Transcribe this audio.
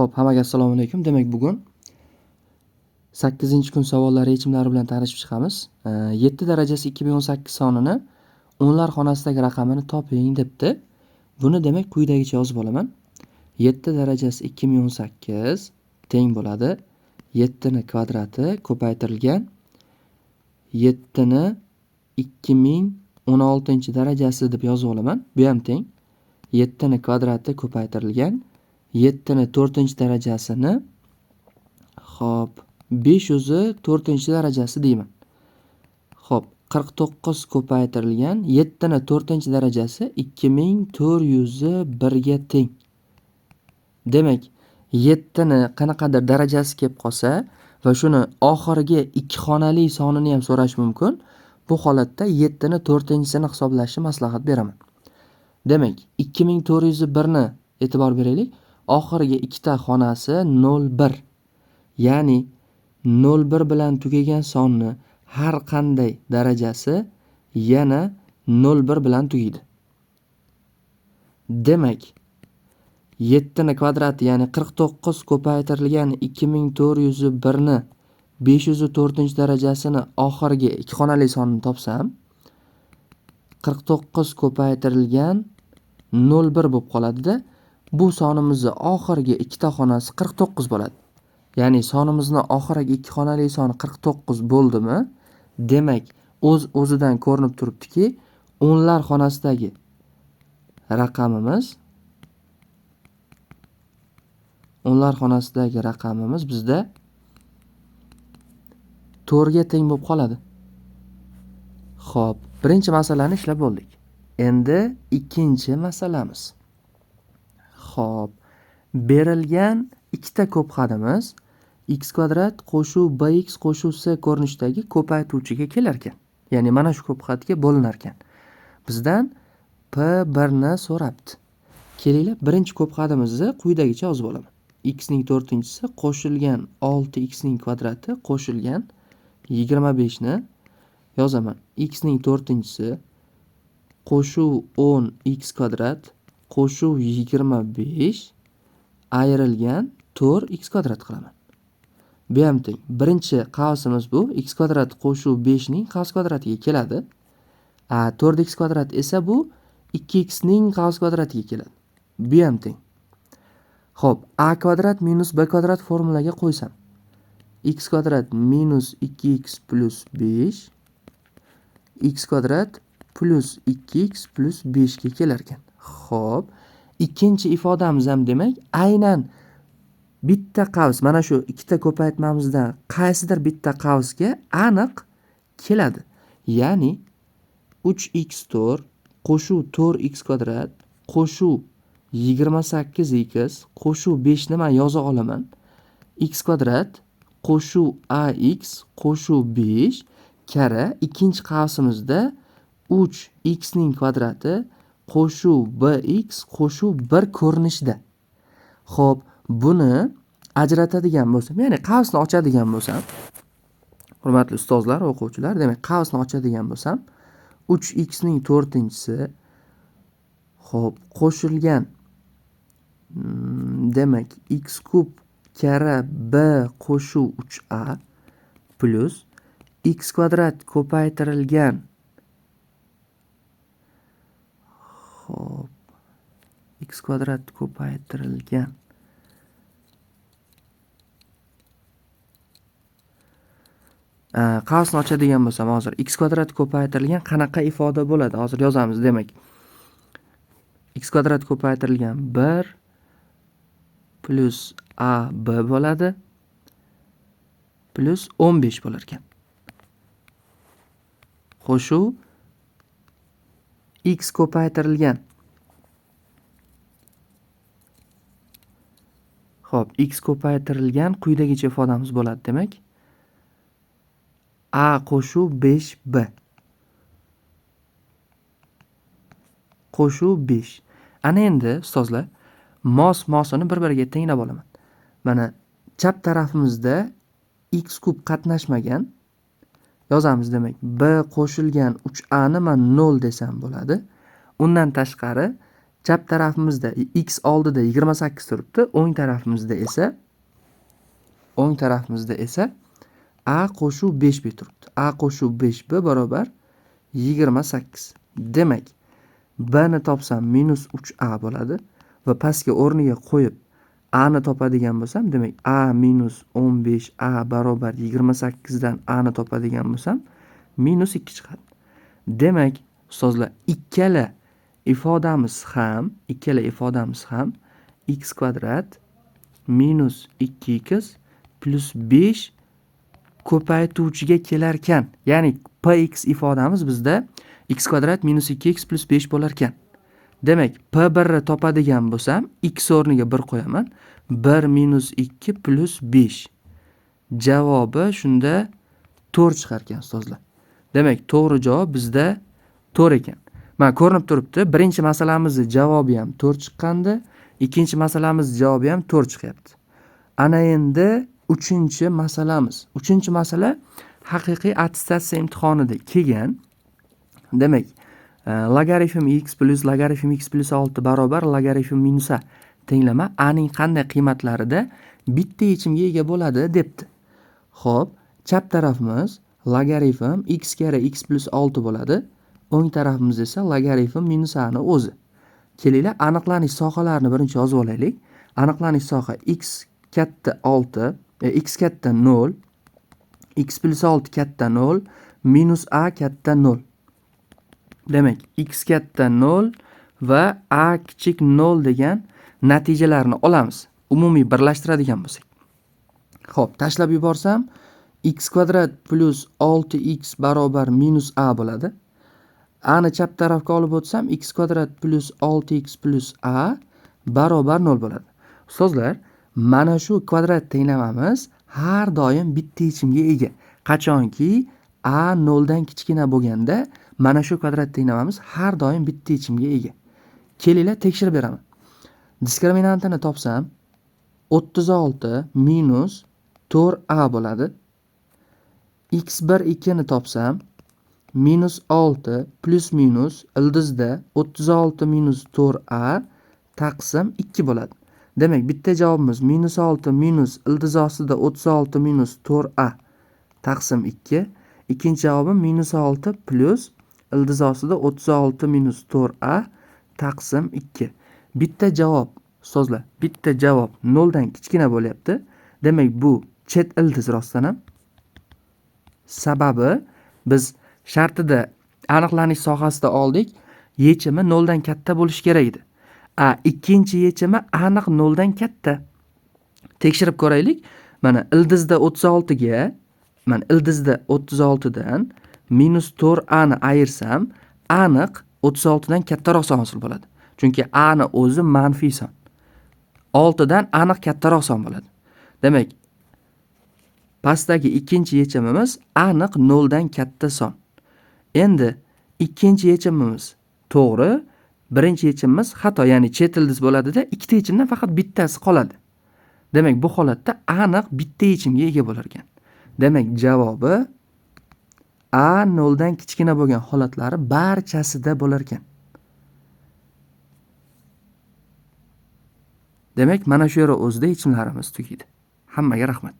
Xo'p, hammaga assalomu alaykum. Demak, bugun 8-kun savollari yechimlari bilan tanishib chiqamiz. 7 darajasi 2018 sonini o'nlar xonasidagi raqamini toping debdi. Buni demak quyidagicha yozib olaman. 7 darajasi 2018 teng bo'ladi 7 ni kvadrati ko'paytirilgan 7 ni 2016 darajasi deb yozib olaman. Bu ham teng 7 ni kvadrati ko'paytirilgan 7 ni 4-darajasini xo'p 504 darajasi deyman. Xo'p, 49 ko'paytirilgan 7 ni 4-darajasi 2401 ga teng. Demak, 7 ni qanaqadir darajasi kelib qolsa va shuni oxirgi ikki xonali sonini ham so'rash mumkin. Bu holatda 7 ni 4-sini hisoblashni maslahat beraman. Demak, 2401 ni e'tibor beraylik. Oxirgi ikkita xonasi 01. Ya'ni 01 bilan tugagan sonni har qanday darajasi yana 01 bilan tugaydi. Demak, 7 ni kvadrati, ya'ni 49 ko'paytirilgan 2401 ni 504-darajasini oxirgi ikki xonali sonini topsam, 49 ko'paytirilgan 01 bo'lib qoladida. Bu sonimizni oxirgi ikkita xonasi 49 bo'ladi. Ya'ni sonimizni oxirgi ikki xonali soni 49 bo'ldimi? Demak, o'z-o'zidan ko'rinib turibdiki, o'nlar xonasidagi raqamimiz bizda 4 ga teng bo'lib qoladi. Xo'p, birinchi masalani ishlab bo'ldik. Endi ikkinchi masalamiz. Xo'p, berilgan ikkita ko'pxatimiz x kvadrat qo'shuv bx qo'shuv c ko'rinishidagi ko'paytuvchiga kelar ekan. Ya'ni mana shu ko'pxatga bo'linar ekan. Bizdan p1 ni so'rabdi. Kelinglar, birinchi ko'pxatimizni quyidagicha yozib olaman. X ning 4-chisi qo'shilgan 6x ning kvadrati qo'shilgan 25 ni yozaman. X ning 4-chisi qo'shuv 10x kvadrat qo'shuv 25 ayrilgan 4x kvadrat qilaman. Bu ham teng. Birinchi qavsimiz bu x kvadrat qo'shuv 5 ning qavs kvadratiga keladi. 4x kvadrat esa bu 2x ning qavs kvadratiga keladi. Bu ham teng. Xo'p, a kvadrat minus b kvadrat formulaga qo'ysam, x kvadrat minus 2x plus 5 x kvadrat plus 2x plus 5 ga kelar ekan. Xo'p, ikkinchi ifodamiz ham demak aynan bitta qavs, mana shu ikkita ko'paytmamizdan qaysidir bitta qavsga aniq keladi. Ya'ni 3x4 qo'shuv 4x kvadrat qo'shuv 28x qo'shuv 5 ni men yoza olaman. X kvadrat qo'shuv ax qo'shuv 5 karra ikkinchi qavsimizda 3x ning kvadrati qo'shuv bx qo'shuv 1 ko'rinishida. Xo'p, buni ajratadigan bo'lsam, ya'ni qavsni ochadigan bo'lsam, hurmatli ustozlar, o'quvchilar, demak qavsni ochadigan bo'lsam, 3x ning 4-chisi xo'p qo'shilgan demak x kub karra b qo'shuv 3a plus x kvadrat ko'paytirilgan xo'p x kvadrat ko'paytirilgan qavsni ochadigan bo'lsam hozir x kvadrat ko'paytirilgan qanaqa ifoda bo'ladi? Hozir yozamiz. Demak, x kvadrat ko'paytirilgan 1 plus a b bo'ladi plus 15 bo'lar ekan. Qo'shuv x ko'paytirilgan. Xo'p, x ko'paytirilgan quyidagicha ifodamiz bo'ladi. Demak, a qo'shuv 5b qo'shuv 5. Ana endi ustozlar, mos-mosini bir-biriga tenglab olaman. Mana chap tarafimizda x kub qatnashmagan. Yozamiz demak, b qo'shilgan 3a ni men 0 desam bo'ladi. Undan tashqari Chap tarafimizda x oldida 28 turibdi, o'ng tarafimizda esa a qo'shuv 5b turibdi. A qo'shuv 5b barobar 28. Demak, b ni topsam minus 3a bo'ladi va pastga o'rniga qo'yib a ni topadigan bo'lsam, demak a minus 15a barobar 28 dan a ni topadigan bo'lsam minus 2 chiqadi. Demak, ustozlar, ikkala ifodamiz ham x kvadrat minus 2x plus 5 ko'paytuvchiga kelarkan. Ya'ni px ifodamiz bizda x kvadrat minus 2x plus 5 bo'larkan. Demak, p1 ni topadigan bo'lsam, x o'rniga 1 qo'yaman. 1 minus 2 plus 5. Javobi shunda 4 chiqar ekan, ustozlar. Demak, to'g'ri javob bizda 4 ekan. Mana ko'rinib turibdi, birinchi masalamizni javobi ham 4 chiqqandi, ikkinchi masalamiz javobi ham 4 chiqyapti. Ana endi uchinchi masalamiz. Uchinchi masala haqiqiy attestatsiya imtihonida kelgan. Demak, logaritm x plus logaritm x plus 6 barobar logaritm minus a tenglama a ning qanday qiymatlarida bitta yechimga ega bo'ladi debdi. Xo'p, chap tarafimiz logaritm x karra x plus 6 bo'ladi. O'ng tarafimiz esa logaritm minus a ni o'zi. Kelinglar, aniqlanish sohalarini birinchi yozib olaylik. Aniqlanish soha x katta 6, x katta 0, x plus 6 katta 0, minus a katta 0. Demak, x katta 0 va a kichik 0 degan natijalarni olamiz. Umumiy birlashtiradigan bo'lsak. Xo'p, tashlab yuborsam x kvadrat plus 6x barobar minus a bo'ladi. A ni chap tarafga olib o'tsam x kvadrat plus 6x plus a barobar 0 bo'ladi. Ustozlar, mana shu kvadrat tenglamamiz har doim bitta yechimga ega. Qachonki a 0 dan kichkina bo'lganda mana shu kvadrat tenglamamiz har doim bitta yechimga ega. Kelinglar, tekshirib beraman. Diskriminantini topsam 36 minus 4a bo'ladi. X1 2 ni topsam minus 6 plus minus ildizda 36 minus 4a taqsim 2 bo'ladi. Demak, bitta javobimiz minus 6 minus ildiz ostida 36 minus 4a taqsim 2. Ikkinchi javobim minus 6 plus ildiz ostida 36 minus 4a taqsim 2. Bitta javob, ustozlar, bitta javob 0 dan kichkina bo'lyapti. Demak, bu chet ildiz rostdan ham. Sababi biz shartida aniqlanish sohasida oldik, yechimi 0 dan katta bo'lishi kerak edi. A ikkinchi yechimi aniq 0 dan katta. Tekshirib ko'raylik. Mana ildizda 36 ga, mana ildizda 36 dan minus 4a ni ayirsam, aniq 36 dan kattaroq son hosil bo'ladi. Chunki a ni o'zi manfiy son. 6 dan aniq kattaroq son bo'ladi. Demak, pastdagi ikkinchi yechimimiz aniq 0 dan katta son. Endi ikkinchi yechimimiz to'g'ri, birinchi yechimimiz xato, ya'ni chet ildiz bo'ladida, ikkita yechimdan faqat bittasi qoladi. Demak, bu holatda aniq bitta yechimga ega bo'lar ekan. Demak, javobi a 0 dan kichkina bo'lgan holatlari barchasida bo'lar ekan. Demak, mana shu yer o'zida yechimlarimiz tugaydi. Hammaga rahmat.